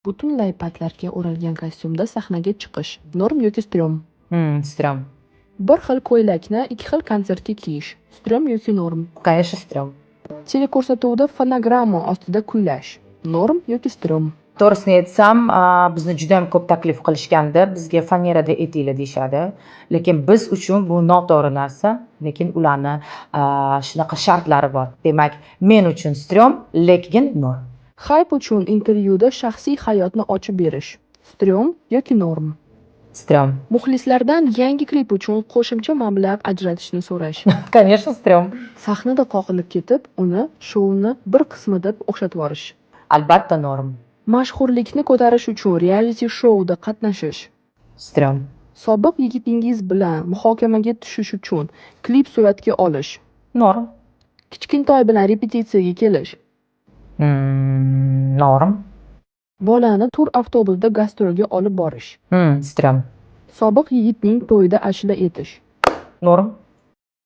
Butunlay patlarga o'ralgan kostyumda sahnaga chiqish. Норм yoki стрём? Стрём. Bir xil ko'ylakni ikki xil konsertga kiyish. Стрём yoki норм? Конечно, стрём. Teleko'rsatuvda fonogramma ostida kuylash. Норм yoki стрём? To'g'risini aytsam, bizni judayam ko'p taklif qilishgandi. Bizga fanerada aytinglar deyishadi. Lekin biz uchun bu noto'g'ri narsa. Lekin ularni shunaqa shartlari bor. Demak, men uchun стрём, lekin норм. Hayp uchun intervyuda shaxsiy hayotni ochib berish. Стрём yoki норм? Стрём. Muxlislardan yangi klip uchun qo'shimcha mablag' ajratishni so'rash. Конечно, стрём. Sahnada qoqilib ketib, uni shouni bir qismi deb o'xshatib yuborish. Albatta, норм. Mashhurlikni ko'tarish uchun reality shouda qatnashish. Стрём. Sobiq yigitingiz bilan muhokamaga tushish uchun klip suratga olish. Норм. Kichkintoy bilan repetitsiyaga kelish. Норм. Bolani tur avtobusda gastrolga olib borish. Стрём. Sobiq yigitning to'yida ashula aytish. Норм.